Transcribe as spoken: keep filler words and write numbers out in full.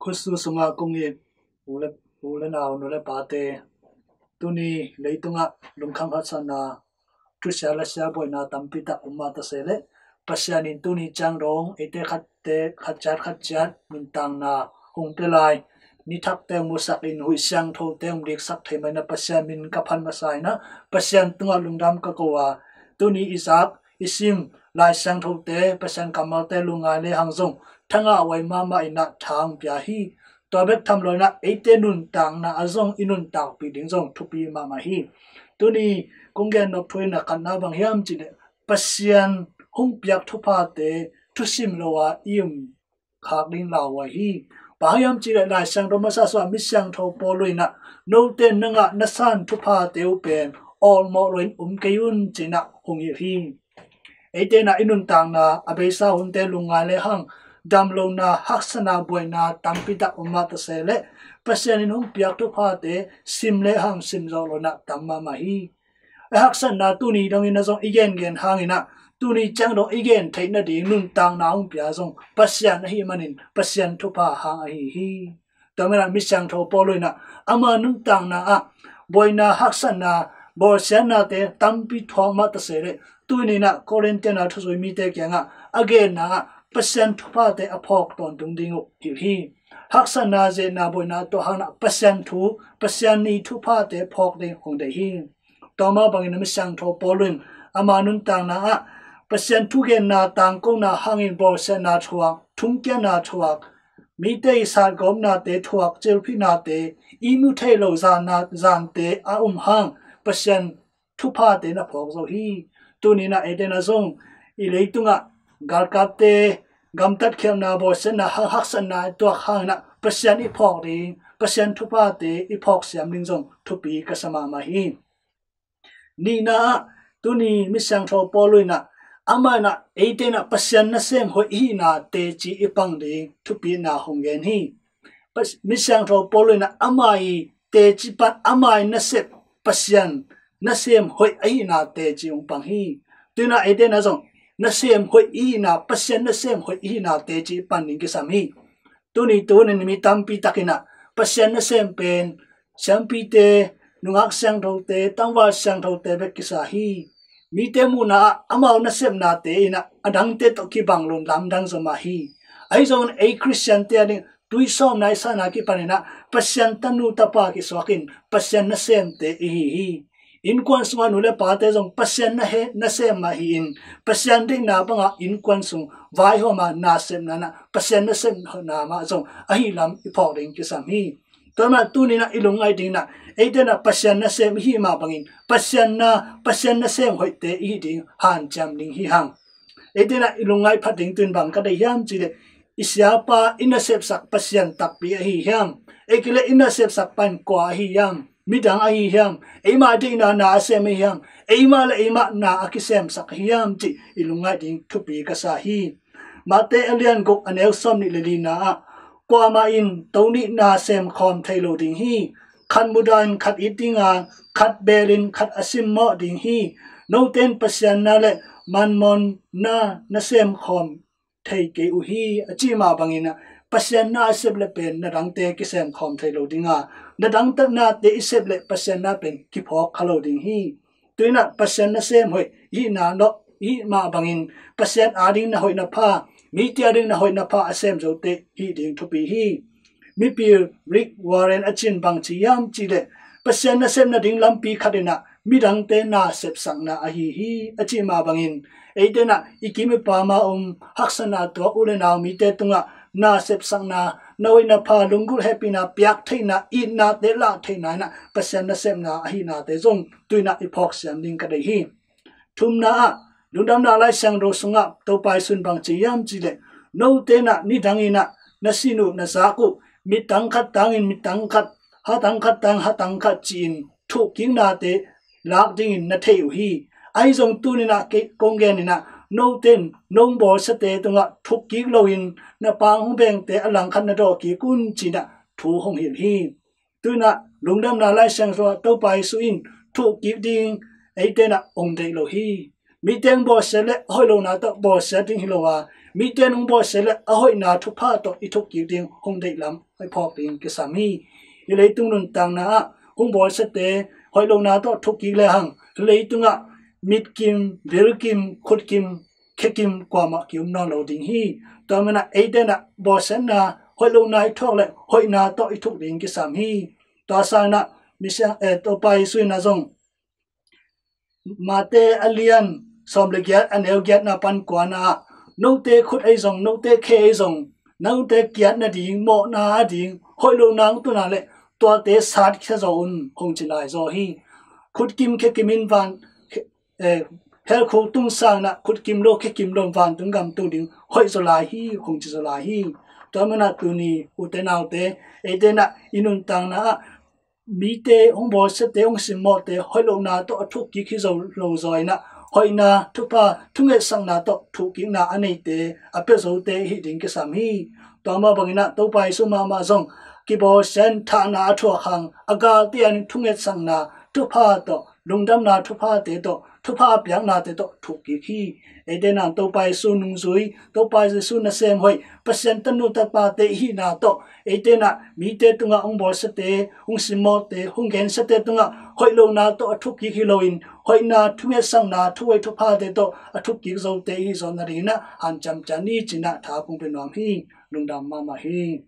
Khutsu sungah kong it u le, u le nau, nu le pate, tuni leitungah lungkham haksatna, thusia lasia buaina tampi tak om mah ta se leh, Pasian in tuni ciang dong eite khatte khat ciat khat ciat nuntakna hong pia lai. Ni thakte hong musak in, huih siangthote hong liksak thei mah in ah Pasian min ka phat masa in ah Pasian tungah lungdam ka ko a, tuni i zak i sim Lai Siangthote, Pasian kammalte lungngai lehang zong thangah huai mahmah in ah tha hong pia hi. Tua bek tham lo in ah eite nuntakna ah zong i nuntakpih ding zong thupi mahmah hi. Tuni kong gen nop thu in ah khatna bang hiam cih leh, Pasian hong piak thuphate thusim lo a i um khak ding lauhuai hi. Bang hang hiam cih leh Lai Siangtho masa sungah mi siangtho Paul in ah, note na ngah na san thuphate uh pen awlmawh loin um kei un, ci-in ah hong hilh hi. Eite in ah i nuntakna a beisa hunte lungngai lehang damlohna, haksatna, buaina tampi tak om mah ta se leh, Pasian in hong piak thuphate sim lehang sim zawh loin ah tam mahmah hi. A haksatna tuni dongin ah zong i gengen hangin ah, tuni ciang dong i gen theih nading nuntakna hong pia zong Pasian ahih manin Pasian thupha hang ahi hi. Tua manin ah mi siangtho Paul in ah ama nuntakna ah buaina, haksatna, bawlsiatnate tampi thuak mah ta se leh, tuni in ah Korinth-te na thuzui mite kiangah a genna ah Pasian thuphate a phawk tawntung ding uh hilh hi. Haksatna, ze-etna, buaina tuah hangin ah Pasian thu, Pasian' thuphate phawk ding hong deih hi. Tua mah bangin ah mi siangtho Paul in ama nuntakna ah Pasian thugenna tangkona hangin bawlsiatna thuak, thungkiatna thuak, mite i satgawpnate thuak, cilphihnate, ihmu thei lo zanna, zante a um hang Pasian thuphate na phawk zo hi. Tuni in ah eite in ah zong i leitungah galkapte gamtatkhialhna, bawlsiatna hang, haksatna tuak hangin ah Pasian i phawk ding, Pasian thuphate i phawk siam ding zong thupi ka sa mahmah hi. Nihna ah, tuni mi siangtho Paul in ah ama in ah eite in ah Pasian nasem hoih i hihna teci i pang ding thupina hong gen hi. Pas-, mi siangtho Paul in ah ama i teci pan ama i nasep Pasian nasem hoih ahihna teci hong pang hi. Tuni in ah eite in ah zong nasem hoih i hihna, Pasian nasem hoih i hihna teci i pan ding kisam hi. Tuni tunin mi tampi tak in ah Pasian nasem pen siampite, nungak siangthote, tangval siangthote bek kisa hi. Mite muhna ah amau nasepnate in ah adangte tawh kibang loin lamdang zaw mah hi. Ahi zongin ei Khristiante ading tuisawpna i sahna kipanin ah Pasian tanu tapa kisuakin Pasian nasemte i hi hi. Innkuan sungah nu le pate zong Pasian na he, nasem mah hi-in, Pasian deihna bangah innkuan sung vaihawm a nasepna in ah Pasian nasepna mah zong ahi lam i phawk ding kisam hi. Tua manin ah tuni in ah i lungngaih ding in ah eite in ah Pasian nasem i hih mah bangin Pasian na, Pasian nasem hoihte i hih ding hanciam ding hi hang. Eite in ah i lungngaih phat ding tu-in bang ka deih hiam cih leh, i siapa, i nasepsak Pasian takpi ahi hiam? Ei kei leh i nasepsak pa in kua ahi hiam? Midang ahi hiam? Eima deihna na a sem ahi hiam? Eima le eima na a kisemsak ahi hiam cih i lungngaih ding thupi ka sa hi. Matthai a lian guk a neu sawmnih le lina ah, kuamah in to nih na sem khawm thei lo ding hi. Khat mudahin khat it ding a, khat belin khat a simmawh ding hi. Note in Pasian na le mammon na na sem khawm thei kei uh hi, a cih mah bangin ah Pasian na a sep leh pen na dangte kisem khawm thei lo ding a, na dangte nate i sep leh Pasian na pen kiphawk kha lo ding hi. Tu-in ah Pasian nasem hoih i hihna, no, i hih mah bangin Pasian ading na hoih na pha, mite ading na hoih na pha a sem zote hih ding thupi hi. Mipil Rick Warren a cih in bang ci hiam cih leh, Pasian nasepna ding lampi khat in ah midangte nasepsakna ahi hi, a cih mah bangin, eite in ah i kim i pam a om, haksatna tuak u le nau mite tungah nasepsakna, na hoih na pha, lunggulh hehpihna, piak theihna, itnate lah theihna in ah Pasian nasepna ahihnate zong tu-in ah i phawk siam ding ka deih hi. Thumna ah, Lungdamna Lai Siangtho sungah Topa Jesu in bang ci hiam cih leh, note in ah nidang in ah na sin uh, na zak uh, mittang khat tangin mittang khat, hatang khat tang hatang khat ci-in thuhkiknate lak dingin na thei uh hi. Ahi zong tuni in ah kei kong gen in ah, note in nong bawlsiate tungah thukkik loin na pang hong bengte a langkhat na dawhkik un, ci-in ah thu hong hilh hi. Tu-in ah Lungdamna Lai Siangtho ah Topa Jesu in thuhkik ding eite in ah hong deih lo hi. Mite hong bawlsiat leh hoih lohna tawh bawlsiat ding hi lo a, Mite in hong bawlsia le a hoihna thupha tawh i thukkik ding hong deihlam i phawk ding kisam hi. Hih leitung nuntakna ah hong bawlsiate hoih lohna tawh thukkik lehang hih leitungah mitkim, vilkim, khutkim, khekim kuamah ki-um nawn lo ding hi. Tua manin ah eite in ah bawlsiatna hoih lohna i thuak le hoihna tawh i thuk ding kisam hi. Tua sangin ah Messiah, eh, Topa Jesu in ah zong Mate a lian sawm le giat a neu giatna pan kuana ah note khut ei zong, note khe ei zong, note kiat nading, mawhna ading hoih lohna hong tuna le tuate satkhia zaw un hong ci lai zaw hi. Khutkim khekim in van, eh, helkhuk tung sangin ah khutkim lo khekim lo in vantung gam tung ding hoih zaw lai hi hong ci zaw lai hi. Tua manin ah tuni ute naute eite in ah i nuntakna ah mite hong bawlsiate hong simmawhte hoih lohna tawh a thukkik hi zo lo zaw in ah hoihna thupha thungetsakna tawh thukkikna a neite a pia zote i hih ding kisam hi. Tua mah bangin ah Topa Jesu mahmah zong kibawlsia in thahna a thuak hang a galte ading thungetsakna thupha tawh lungdamna thuphate tawh thupha a piaknate tawh thukkik hi. Eite in ah Topa Jesu nungzui, Topa Jesu nasem hoih, Pasian tanu tapate i hihna tawh eite in ah mite tungah hong bawlsiate, hong simmawhte, hong gensiate tungah hoih lohna tawh a thukkik hi loin hoihna thungetsakna thuhoih thuphate tawh a thukkik zote i hih zawh nadingin ah hanciam ciat ni ci-in ah tha kong pia nuam hi. Lungdam mahmah hi.